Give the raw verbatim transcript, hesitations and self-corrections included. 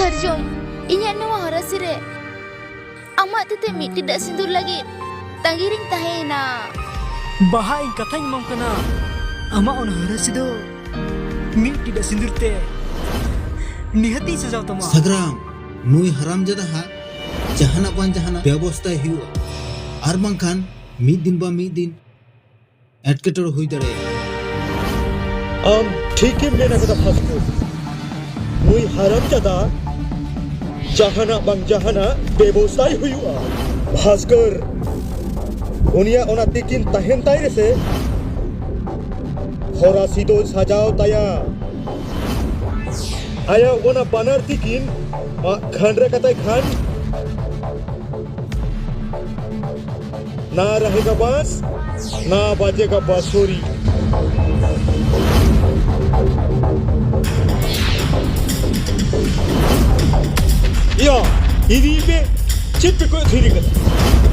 ᱥᱟᱨᱡᱚᱢ, ᱤᱧᱟᱹᱜ ᱱᱚᱣᱟ ᱦᱚᱨᱟᱥᱤ ᱨᱮ ᱟᱢᱟᱜ ᱛᱤᱛᱮ ᱢᱤᱫ ᱴᱤᱰᱟᱹᱜ ᱥᱤᱸᱫᱩᱨ ᱞᱟᱹᱜᱤᱫ ᱛᱟᱺᱜᱤ ᱨᱤᱧ ᱛᱟᱦᱮᱸᱭᱮᱱᱟ᱾ ᱵᱟᱦᱟ, ᱤᱧ ᱠᱟᱛᱷᱟᱧ ᱮᱢᱟᱢ ᱠᱟᱱᱟ, ᱟᱢᱟᱜ ᱚᱱᱟ ᱦᱚᱨᱟᱥᱤ ᱫᱚ ᱢᱤᱫ ᱴᱤᱰᱟᱹᱜ ᱥᱤᱸᱫᱩᱨ ᱛᱮ ᱱᱤᱦᱟᱹᱛᱤᱧ ᱥᱟᱡᱟᱣ ᱛᱟᱢᱟ᱾ ᱥᱟᱜᱽᱨᱟᱢ, ᱱᱩᱭ ᱦᱟᱨᱟᱢᱡᱟᱫᱟ ᱦᱟᱜ ᱡᱟᱦᱟᱱᱟᱜ ᱵᱟᱝ ᱡᱟᱦᱟᱱᱟᱜ ᱵᱮᱵᱚᱥᱛᱟᱭ ᱦᱩᱭᱩᱜᱼᱟ, ᱟᱨ ᱵᱟᱝᱠᱷᱟᱱ ᱢᱤᱫ ᱫᱤᱱ ᱵᱟ ᱢᱤᱫ ᱫᱤᱱ ᱮᱴᱠᱮᱴᱚᱬᱮ ᱦᱩᱭ ᱫᱟᱲᱮᱭᱟᱜᱼᱟ᱾ ᱟᱢ ᱴᱷᱤᱠᱮᱢ ᱢᱮᱱ ᱟᱠᱟᱫᱟ ᱵᱷᱟᱥᱠᱚᱨ, ᱱᱩᱭ ᱦᱟᱨᱟᱢᱡᱟᱫᱟ ᱡᱟᱦᱟᱱᱟᱜ ᱵᱟᱝ ᱡᱟᱦᱟᱱᱟᱜ ᱵᱮᱵᱚᱥᱛᱟᱭ ᱦᱩᱭᱩᱜᱼᱟ᱾ ᱵᱷᱟᱥᱠᱚᱨ, ᱩᱱᱤᱭᱟᱜ ᱚᱱᱟ ᱛᱤᱠᱤᱱ ᱛᱟᱦᱮᱱ ᱛᱟᱭ ᱨᱮᱥᱮ, ᱦᱚᱨᱟᱥᱤ ᱫᱚ ᱥᱟᱡᱟᱣ ᱛᱟᱭᱟ᱾ ᱟᱭᱟᱜ ᱚᱱᱟ ᱵᱟᱱᱟᱨ ᱛᱤᱠᱤᱱ ᱟᱜ ᱠᱷᱟᱱ ᱨᱮ ᱠᱟᱛᱟᱭ ᱠᱷᱟᱱ, ᱱᱟ ᱨᱟᱦᱮᱜᱟ ᱵᱟᱸᱥ, ᱱᱟ ᱵᱟᱡᱮᱜᱟ ᱵᱟᱸᱥᱩᱨᱤ᱾ ᱭᱟ, ᱤᱫᱤᱭ ᱯᱮ᱾ ᱪᱮᱫ ᱯᱮ ᱠᱚᱭᱚᱜ ᱛᱷᱤᱨ ᱠᱟᱫᱟ?